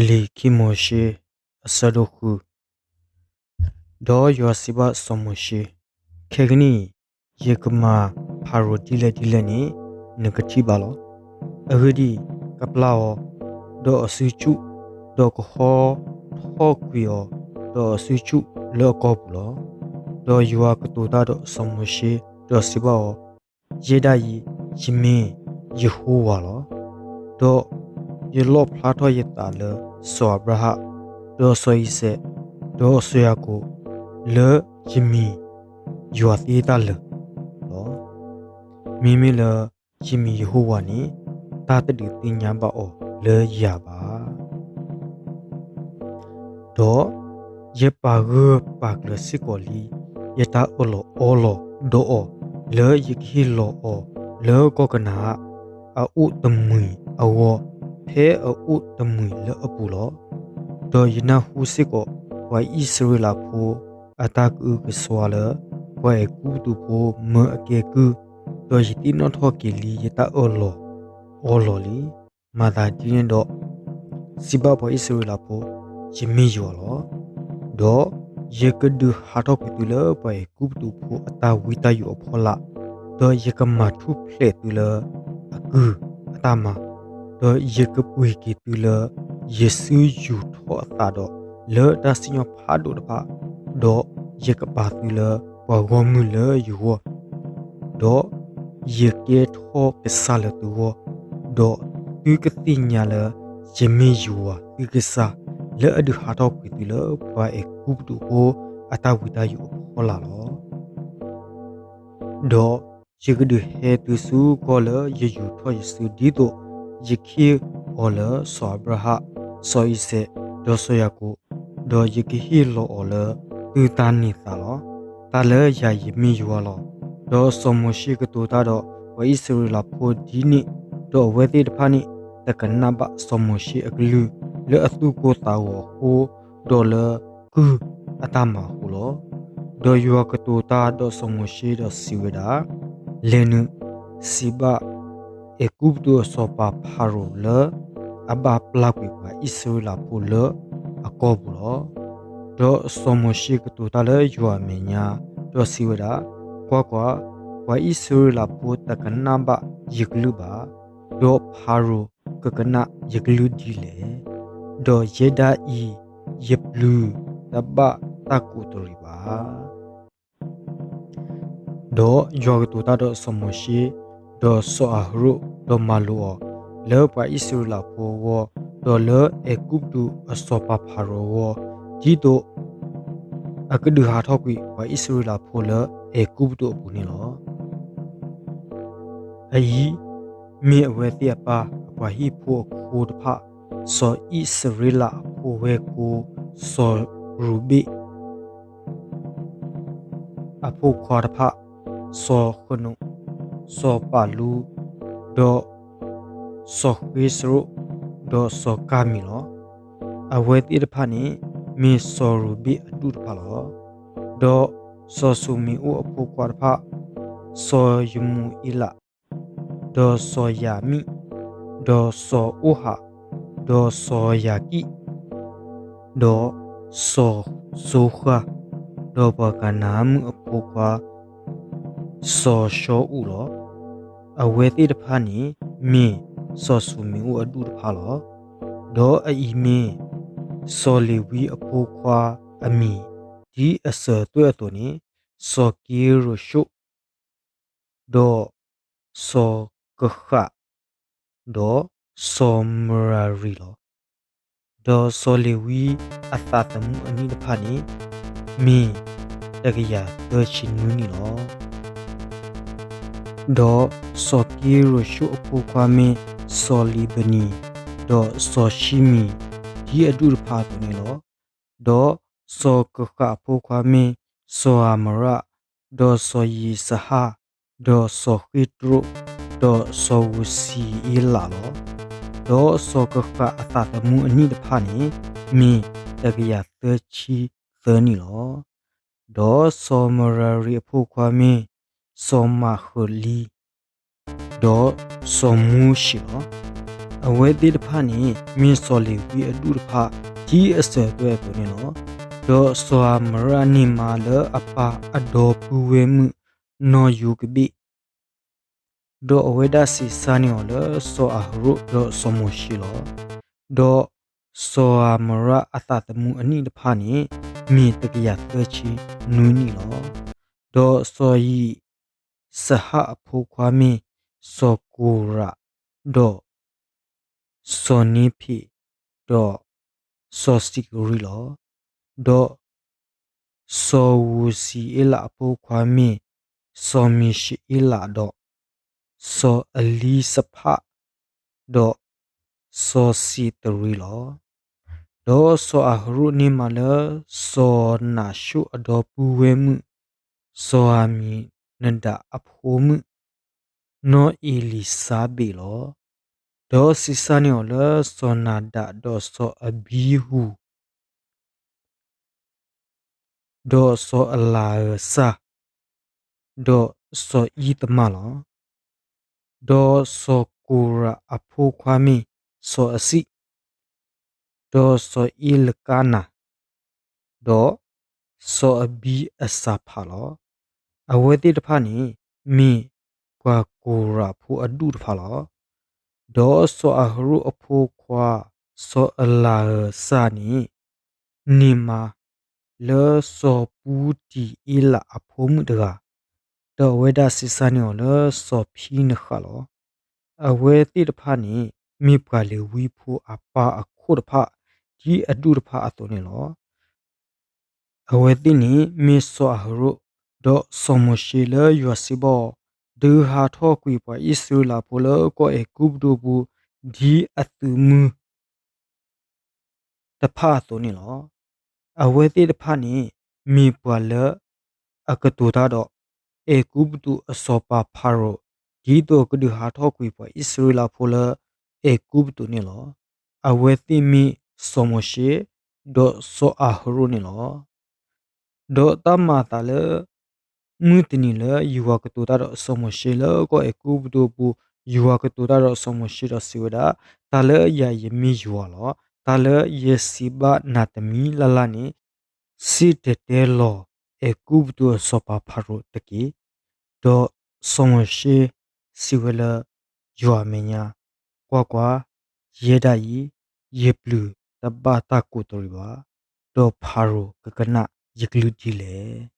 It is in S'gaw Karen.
လံာ်ခံမိၤၡ့ အဆၢဒိၣ်ဃု. ဒီးယွၤစံးဘၣ်စီၤမိၤၡ့, ခဲကနံၣ်အံၤ ယကမၤဖၤရိၤဒ်လဲၣ်ဒ်လဲၣ်န့ၣ် နကထံၣ်ဘၣ်လီၤ. အဂ့ၢ်ဒ်အံၤ, ကပျၢ်အီၤဒီးအစုဆူၣ်, ဒီးကဟီထီၣ်ကွံာ်အီၤဒီးအစုဆူၣ် လၢအကီၢ်ပူၤလီၤ. ဒီးယွၤကတိၤတၢ်ဒီးစီၤမိၤၡ့, ဒီးစံးဘၣ်အီၤ, ယဲဒၣ်အံၤ ယမ့ၢ်ယဟိဝၤလီၤ. ဒီးယလီၣ်ဖျါထီၣ်ယသးလၢစီၤအၤဘြၤဟၣ်, ဒီးစီၤအံၤစဲး, ဒီးစီၤယၤကိာ်, လၢယမံၤယွၤသ့တၢ်လၢာ်လီၤ. မ့မ့ၢ်လၢယမံၤယဟိဝၤန့ၣ်, တၢ်တဒုးသ့ၣ်ညါဘၣ်အီၤလၢယၤဘၣ်. ဒီးယပာ်ဂၢၢ်ပာ်ကျၢၤစ့ၢ်ကီးလံယတၢ်အၢၣ်လီၤအီလီၤဒီးအီၤ, လၢယကဟ့ၣ်လီၤအီၤလၢကီၢ်ကနၤအၣ်အအိၣ်တမှံၤအဂီၢ်, ဖဲအအိၣ်တမှံၤလၢအပူၤလီၤ. ဒီးယနၢ်ဟူစ့ၢ်ကီးပှၤအံၣ်စရ့လးဖိအတၢ်ကအုကစွါလၢ ပှၤအဲၤကူပတူးဖိမၢအကဲကုၢ်, ဒီးယသ့ၣ်နီၣ်ထီၣ်က့ၤလံယတၢ်အၢၣ်လီၤအီလီၤလံ. မၤသးဒ်န့ၣ်ဒီး, စံးဘၣ်ပှၤအံၣ်စရ့လးဖိ, ယမ့ၢ်ယွၤလီၤ. ဒီးယကဒုးဟးထီၣ်ကွံာ်သုလၢပှၤအဲၤကူပတူးဖိအတၢ်ဝံတၢ်ယိာ်အဖီလာ်, ဒီးယကမၤထူၣ်ဖျဲးသုလၢအကုၢ်အတၢ်မၤ, ဒီးယကပှ့ၤက့ၤသုလၢယစုယူာ်ထီၣ်အသးဒီးလၢတၢ်စံၣ်ညီၣ်ဖးဒိၣ်တဖၣ်, ဒီးယကပာ်သုလၢပှၤဂီၢ်မုၢ်လၢယဂီၢ်, ဒီးယကဲထီၣ်ကစၢ်လၢသုဂီၢ်, ဒီးသုကသ့ၣ်ညါလၢယမ့ၢ်ယွၤသုကစၢ် လၢအဒုးဟးထီၣ်ကွံာ်သုလၢပှၤအဲၤကူပတူးဖိအတၢ်ဝံတၢ်ယိာ်အဖီလာ်လီၤ. ဒီးယကဒုးဟဲသုဆူကီၢ်လၢယယူာ်ထီၣ်ယစု ဒ်သိးယကဟ့ၣ်အီၤလၢစီၤအၤဘြၤဟၣ်, စီၤအံၤစဲး, ဒီးစီၤယၤကိာ်, ဒီးယကဟ့ၣ်လီၤအီၤလၢသုတၢ်န့ၢ်သါလီၤ. တၢ်လၢယၤယမ့ၢ်ယွၤလီၤ. ဒီးစီၤမိၤၡ့ကတိၤတၢ်ဒီးပှၤအံၣ်စရ့လးဖိဒ်န့ၣ်, ဒီးအဝဲသ့ၣ်တဖၣ်န့ၣ် တကနၣ်ဘၣ်စီၤမိၤၡ့အကလုၢ် လၢအသူၣ်ကိၢ်သးဂီၤအဃိ, ဒီးလၢကုၢ်အတၢ်မၤအဃိလီၤ. ဒီးယွၤကတိၤတၢ်ဒီးစီၤမိၤၡ့ဒီးစံးဝဲဒၣ်, လဲၤနုာ်စံးဘၣ် အဲၤကူပတူးအစီၤပၤဖၤရိၤလၢအဘၣ်ပျၢ်ကွံာ်ပှၤအံၣ်စရ့လးဖိလၢအကီၢ်ပူၤလီၤ. ဒီးစီၤမိၤၡ့ကတိၤတၢ်လၢယွၤအမဲာ်ညါ, ဒီးစံးဝဲဒၣ်, ကွၢ်ကွၢ်, ပှၤအံၣ်စရ့လးဖိတကနၣ်ဘၣ်ယကလုၢ်ဘၣ်, ဒီးဖၤရိၤကကနၣ်ယကလုၢ်ဒ်လဲၣ်. ဒီးယဲဒၣ်အံၤယပျုၤတဘၣ်တၢ်ကူးတရံးဘၣ်. ဒီးယွၤကတိၤတၢ်ဒီးစီၤမိၤၡ့, ဒီးစီၤအၤဟရိၣ်, ဒီးမၤလိာ်အီၤလၢပှၤအံၣ်စရ့လးဖိအဂီၢ်, ဒီးလၢအဲၤကူပတူးအစီၤပၤဖၤရိၤအဂီၢ်, ဒ်သိးအကဒုးဟးထီၣ်ကွံာ်ပှၤအံၣ်စရ့လးဖိလၢအဲၤကူပတူးအပူၤန့ၣ်လီၤ. အအံၤမ့ၢ်အဝဲသ့ၣ်အပၢ်အပှၤဟံၣ်ဖိအခိတဖၣ်, စီၤအံၣ်စရ့လးအဖိဝဲၢ်ကိ, စီၤရူၤဘ့ၣ် အဖိခွါတဖၣ်, စီၤဃနိာ်, စီၤပာ်လူ, ဒီးစီၤဃ့စရိၣ်, ဒီးစီၤကၤမံလီၤ. အဝဲသ့ၣ်တဖၣ်န့ၣ် မ့ၢ်စီၤရူၤဘ့ၣ်အဒူၣ်တဖၣ်လီၤ. ဒီးစီၤၡူၤမ့ၤအိၣ်အဖိခွါတဖၣ်, စီၤယမူၤအ့လး, ဒီးစီၤယၤမံၣ်, ဒီးစီၤအိၣ်ဟး, ဒီးစီၤယၤကံၣ်, ဒီးစီၤစိဃၢ်, ဒီးပှၤကနၤအၣ်မုၣ်အဖိခွါ စီၤၡီအူၣ်လီၤ. အဝဲသ့ၣ်တဖၣ်န့ၣ် မ့ၢ်စီၤၡူၤမ့ၤအိၣ်အဒူၣ်တဖၣ်လီၤ. ဒီးအအံၤမ့ၢ်စီၤလ့ၤဝံအဖိခွါအမံၤ, ဒ်အစၢၤအသွဲၣ်အသိးန့ၣ်, စီၤက့ရိၡိၣ်, ဒီးစီၤကဃၣ်, ဒီးစီၤမရၤရံၤလီၤ. ဒီးစီၤလ့ၤဝံအသးသမူအနံၣ်တဖၣ်န့ၣ် မ့ၢ်တကယၤသၢဆံနွံနံၣ်လီၤ. ဒီးစီၤက့ရိၡိၣ်အဖိခွါမ့ၢ်စီၤလံးဘနံ, ဒီးစီၤၡံမံၤ, ဒ်အဒူၣ်တဖၣ်အသိးန့ၣ်လီၤ. ဒီးစီၤကဃၣ်အဖိခွါမ့ၢ်စီၤအၤမရၣ်, ဒီးစီၤယံးစဟၣ်, ဒီးစီၤဃ့တရိၣ်, ဒီးစီၤဧူၤစံအ့လးလီၤ. ဒီးစီၤကဃၣ်အသးသမူအနံၣ်တဖၣ်န့ၣ် မ့ၢ်တကယၤသၢဆံသၢနံၣ်လီၤ. ဒီးစီၤမရၤရံၤအဖိခွါမ့ၢ်စီၤမၤဃလံ, ဒီးစီၤမူၡ့လီၤ. အဝဲသ့ၣ်တဖၣ်န့ၣ် မ့ၢ်စီၤလ့ၤဝံအဒူၣ်တဖၣ် ဒ်အစၢၤအသွဲၣ်အသိးန့ၣ်လီၤ. ဒီးစီၤအၤမရၣ်န့ၢ်မါလၢအပၢ်အဒီပုၢ်ဝဲၢ်မုၣ်နီၢ်ယိၤကဘ့ၣ်, ဒီးအဝဲဒၣ်စံးစၢ်န့ၢ်အီၤလၢစီၤအၤဟရိၣ်ဒီးစီၤမိၤၡ့လီၤ. ဒီးစီၤအၤမရၣ်အသးသမူအနံၣ်တဖၣ်န့ၣ် မ့ၢ်တကယၤသၢဆံနွံနံၣ်လီၤ. ဒီးစီၤယံးစဟၣ်အဖိခွါမ့ၢ်စီၤကိၤရး, ဒီးစီၤနံဖံး, ဒီးစီၤစံးကရံလီၤ. ဒီးစီၤဧူစံအ့လးအဖိခွါမ့ၢ်စီၤမံၤၡအ့လး, ဒီးစီၤအလံစဖး, ဒီးစီၤစံးသရံလီၤ. ဒီးစီၤအၤဟရိၣ်န့ၢ်မါလၢစီၤနၤၡိၣ်အဒီပုၢ်ဝဲၢ်မုၣ်, စီၤအၤမံၤနဒးအဖိမုၣ်, နီၢ်အ့လံၤစါဘ့းလီၤ. ဒီးစံးစၢ်န့ၢ်အီၤလၢစီၤနၤဒး, ဒီးစီၤအဘံဟူး, ဒီးစီၤအလၤဧၢစၢ်, ဒီးစီၤအံသမၢ်လီၤ. ဒီးစီၤကိၤရးအဖိခွါမ့ၢ်စီၤအစံး, ဒီးစီၤအ့လကါနၤ, ဒီးစီၤအဘံအစၤဖးလီၤ. အဝဲသ့ၣ်တဖၣ်န့ၣ် မ့ၢ်ပှၤကိၤရးဖိအဒူၣ်တဖၣ်လီၤ. ဒီးစီၤအၤဟရိၣ်အဖိခွါ စီၤအလၤဧၢစၢ်န့ၣ် န့ၢ်မါလၢစီၤပူတံၤအ့လးအဖိမုၣ်တဂၤ, ဒီးအဝဲဒၣ်စံးစၢ်န့ၢ်အီၤလၢစီၤဖံနဃးလီၤ. အဝဲသ့ၣ်တဖၣ်န့ၣ် မ့ၢ်ပှၤလ့ၤဝံဖိအပၢ်အခိၣ်တဖၣ် ဒ်အဒူၣ်တဖၣ်အသိးန့ၣ်လီၤ. အဝဲသ့ၣ်န့ၣ်မ့ၢ်စီၤအၤဟရိၣ်, ဒီးစီၤမိၤၡ့လၢယွၤစံးဘၣ်အီၤ, ဒုးဟးထီၣ်ကွံာ်ပှၤအံၣ်စရ့လးဖိလၢကီၢ်အဲၤကူပတူးပူၤ ဒ်အသုးမုၢ် တဖၣ်အသိးန့ၣ်လီၤ. အဝဲသ့ၣ်တဖၣ်န့ၣ် မ့ၢ်ပှၤလၢအကတိၤတၢ်ဒီး အဲၤကူပတူးအစီၤပၤဖၤရိၤ, ဒ်သိးကဒုးဟးထီၣ်ကွံာ်ပှၤအံၣ်စရ့လးဖိလၢအဲၤကူပတူးန့ၣ်လီၤ. အဝဲသ့ၣ်မ့ၢ်စီၤမိၤၡ့, ဒီးစီၤအၤဟရိၣ်န့ၣ်လီၤ. ဒီးတၢ်မၤအသးလၢ မုၢ်တနံၤလၢယွၤကတိၤတၢ်ဒီးစီၤမိၤၡ့လၢကီၢ်အဲၤကူပတူးအပူၤ, ယွၤကတိၤတၢ်ဒီးစီၤမိၤၡ့ဒီးစံးဝဲဒၣ်, တၢ်လၢယၤယမ့ၢ်ယွၤလီၤ. တၢ်လၢယစံးဘၣ်နၤတမံၤလၢ်လၢ်န့ၣ်, စံၣ်တဲၤတဲလီၤအဲၤကူပတူးအစီၤပၤဖၤရိၤတက့ၢ်. ဒီးစီၤမိၤၡ့စံးဝဲလၢယွၤအမဲာ်ညါ, ကွၢ်ကွၢ်, ယဲဒၣ်အံၤ, ယပျုၤတဘၣ်တၢ်ကူးတရံးဘၣ်, ဒီးဖၤရိၤကကနၣ်ယကလုၢ်ဒ်လဲၣ်.